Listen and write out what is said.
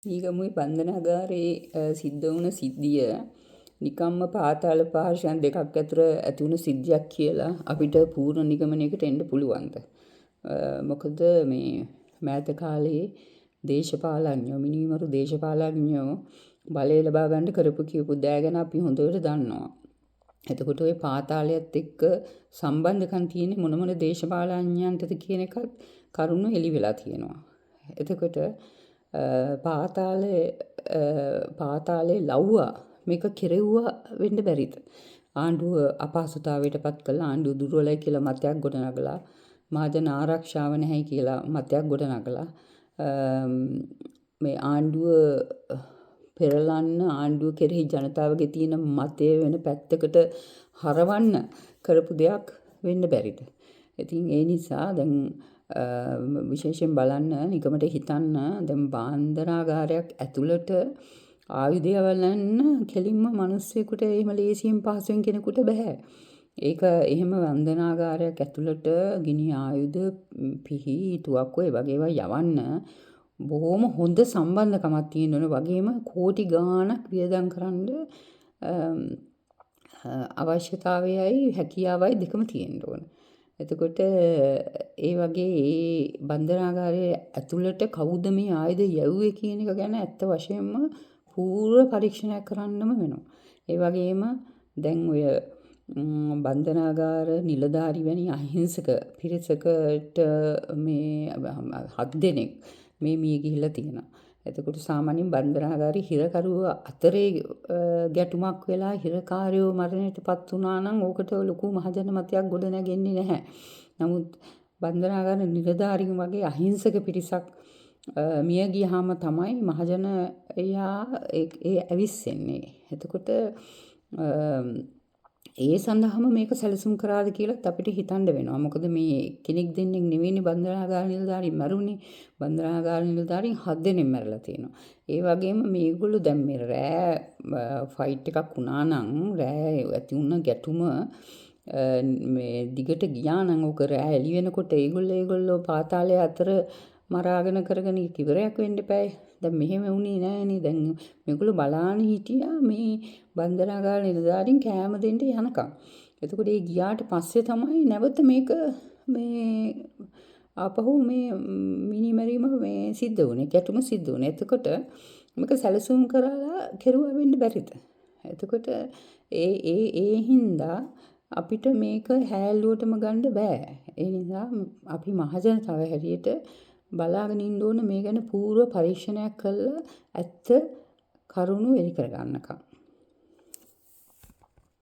මීගමුවේ බන්ධනාගාරයේ සිද්ධ වුණ සිද්ධිය නිකම්ම පාතාල පාර්ශ්වයන් දෙකක් අතර ඇති වුණ සිද්ධියක් කියලා අපිට පූර්ණ නිගමනයකට එන්න පුළුවන්ද? මොකද මේ මෑත කාලේ දේශපාලඥයෝ, මිනීමරු දේශපාලඥයෝ බලය ලබා ගන්න කරපු කියපු දෑ ගැන අපි හොඳට දන්නවා. එතකොට ඔය පාතාලයත් එක්ක සම්බන්ධකම් තියෙන්නේ මොන මොන දේශපාලඥයන්ටද කියන එකත් කරුණු එළි වෙලා තියෙනවා. එතකොට පාතාලේ පාතාලේ ලව්වා මේක කෙරෙව්වා වෙන්න බැරිද? ආණ්ඩුව අපහසුතාවයට පත් කළා, ආණ්ඩුව දුර්වලයි කියලා මතයක් ගොඩනගලා, මහජන ආරක්ෂාව නැහැ කියලා මතයක් ගොඩනගලා, මේ ආණ්ඩුව පෙරලන්න, ආණ්ඩුව කෙරෙහි ජනතාවගේ තියෙන මතය වෙන පැත්තකට හරවන්න කරපු දෙයක් වෙන්න බැරිද? ඉතින් ඒ නිසා දැන් විශේෂයෙන් බලන්න, නිකමට හිතන්න, දැන් බන්ධනාගාරයක් ඇතුළට ආයුධ යවන්න කෙලින්ම මිනිස්සෙකුට එහෙම ලේසියෙන් පහසුවෙන් කෙනෙකුට බෑ. ඒක එහෙම බන්ධනාගාරයක් ඇතුළට ගිනි ආයුධ, පිහි, තුවක්කු ඒ වගේ ඒවා යවන්න බොහොම හොඳ සම්බන්ධකමක් තියෙන්න ඕන වගේම කෝටි ගාණක් වියදම් කරන්න අවශ්‍යතාවයයි හැකියාවයි දෙකම තියෙන්න ඕන. එතකොට ඒ වගේ ඒ බන්ධනාගාරයේ ඇතුළට කවුද මේ ආයුධ යැව්වේ කියන එක ගැන ඇත්ත වශයෙන්ම පූර්ව පරීක්ෂණයක් කරන්නම වෙනවා. ඒ වගේම දැන් ඔය බන්ධනාගාර නිලධාරි වැනි අහිංසක පිරිසකට මේ 7 දෙනෙක් මේ මිය ගිහිල්ලා තියෙනවා. එතකොට සාමාන්‍යයෙන් බන්ධනාගාරේ හිරකරුව අතරේ ගැටුමක් වෙලා හිරකාරයෝ මරණයට පත් වුණා නම් ඕකට ලොකු මහජන මතයක් ගොඩ නැගෙන්නේ නැහැ. නමුත් බන්ධනාගාර නිලධාරීන් වගේ අහිංසක පිරිසක් මිය ගියාම තමයි මහජනයා ඒ ඇවිස්සෙන්නේ. එතකොට ඒ සඳහාම මේක සැලසුම් කරාද කියලාත් අපිට හිතන්න වෙනවා. මොකද මේ කෙනෙක් දෙන්නෙක් නෙවෙයිනේ බන්ධනාගාර නිලධාරීන් මැරුණේ. බන්ධනාගාර නිලධාරීන් 7 දෙනෙක් මැරලා තියෙනවා. ඒ වගේම මේගොල්ලෝ දැන් මේ රෑ ෆයිට් එකක් වුණා නම්, රෑ ඇති වුණ ගැටුම මේ දිගට ගියා නම්, ඕක රෑ එළි වෙනකොට ඒගොල්ලෝ පාතාලය අතර මරාගෙන කරගෙන ඉවරයක් වෙන්න එපායි. දැන් මෙහෙම වුණේ නෑනේ. දැන් මේගොල්ලෝ බලාන හිටියා මේ බන්ධනාගාර නිලධාරීන් කෑම දෙන්න යනකම්. එතකොට ඒ ගියාට පස්සේ තමයි නැවත මේක මේ ආපහු මේ මිනිමැරීම මේ සිද්ධ වුණේ. ගැටුම සිද්ධ වුණේ. එතකොට මේක සැලසුම් කරලා කෙරුවා වෙන්න බැරිද? එතකොට ඒ ඒ ඒ හින්දා අපිට මේක හැල්ලුවටම ගන්න බෑ. ඒ නිසා අපි මහජනතාව හැටියට බලාගෙන ඉන්න ඕන මේ ගැන පූර්ව පරීක්ෂණයක් කළා ඇත්ත කරුණු එලි කරගන්නකම්.